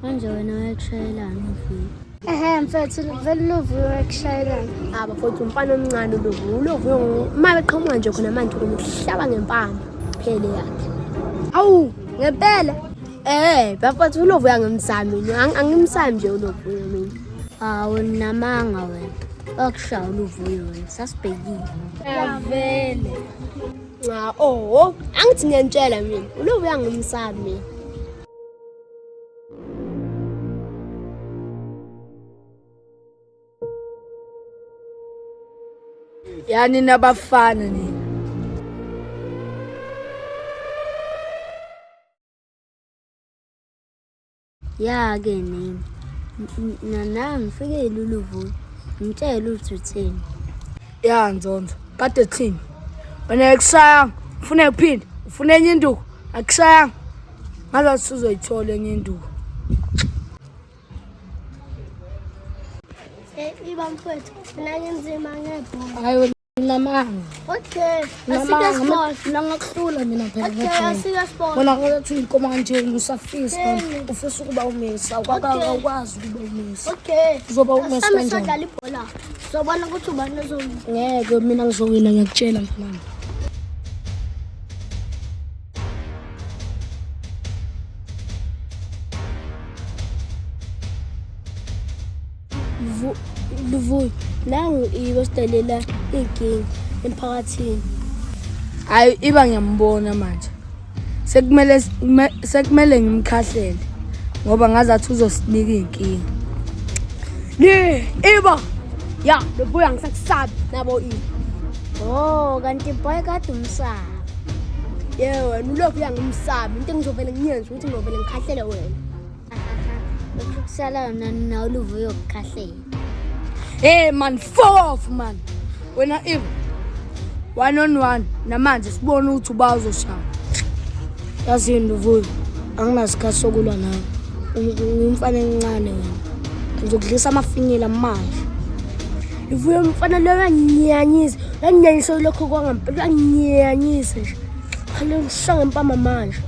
Manje wena uyakushayelana uVuyo. Ehhe mfethu vele uLuvuyo uyakushayelana. Ah bafowethu umfana omncane uLuvuyo. ULuvuyo uma beqhamuka nje khona manje umhlaba ngempama phele yakhe. Awu ngempela. Bafowethu uLuvuyo angimsami mina. Angimsami nje uLuvuyo mina. Hawu namanga wena. Wakushaya uLuvuyo wena sasibhekile. Vele. Cha oh, angithi ngiyantshela mina. ULuvuyo angimsami mina. Yani nabafana nina. Ya ke nini. Nana ngifikele uLuvuyo. Ngitshele ukuthi utheni. Ya Nzonzo, kade thini? Wena ekushayanga, ufuna kuphinde, ufuna enye induku, akushayanga. Ngazathi uzoyithola enye induku. Iba mfethu, mina nginzima ngebhola. Hayi namanga. Okay, asike sport. Mina ngakuhlula mina phela. Okay, asike sport. Wena ngathi uyinkomo kanje usafisa Hey. ufisa ukuba umisa awukwazi ukuba umisa. Okay. Uzoba umisa Asambe kanjani? sodlala ibhola. Sizobona ukuthi ubani ozowina. Ngeke mina ngizowina ngiyakutshela mfana. Luvuyo, nangu ibo sidalela inkinga emphakathini. Hayi iba ngiyambona manje. Sekumele ngimkhahlele ngoba ngazathi uzosinika inkinga. Ne, iba. Ya, Luvuyo angisakusabi nabo ibo. Oh, kanti boy kade umsaba. Yebo, wena ulokhu uyangimsabi. Into engizovele ngiyenze ukuthi ngizovele ngikhahlele wena. Lokhu kusala nawe uLuvuyo ukukhahlela. Hey man, fuck off man. Wena iba 1 on 1 namanje sibone ukuthi uba uzoshaya. Yazini Luvuyo, anginasikhathi sokulwa nawe. Ungumfana emncane wena. Ngizokudlisa amafinyela manje. Luvuyo mfana lo uyanginyanyisa. Uyanginyanyisa lokho kwangampela uyanginyanyisa nje. Khale ngisha ngempama manje.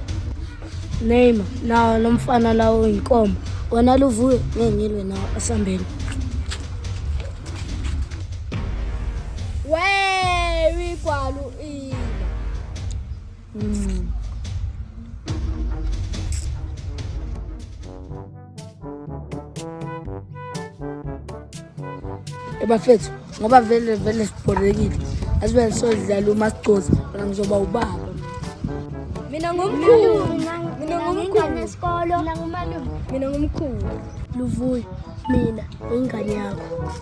Neymar, nawo lo mfana lawo uyinkomo. Wena Luvuyo, ngeke ngilwe nawe asambeni. We, igwalu iba. Ebafethu, ngoba vele vele sibhorekile. Asibe sodlala uma sigcoza, mina ngizoba ubaba. Mina ngumkhulu. Mina ngumkhulu. Esikolo. Mina ngumalume. Mina ngumkhulu. Luvuyo, mina ingane yakho.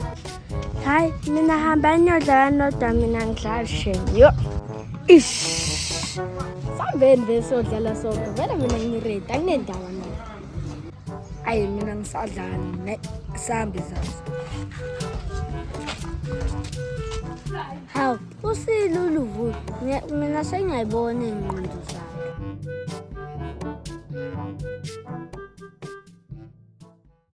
Hayi, mina hamba niyodlala nodwa mina ngidlala shame. Yo. Ish. Sambeni vele sodlala sonke. Vele mina ngiready, anginendaba nayo. Ayi mina ngisadlala, ne sambe zazo. Hawu, usile uLuvuyo. Mina sengiyayibona iy'ngqondo zakhe.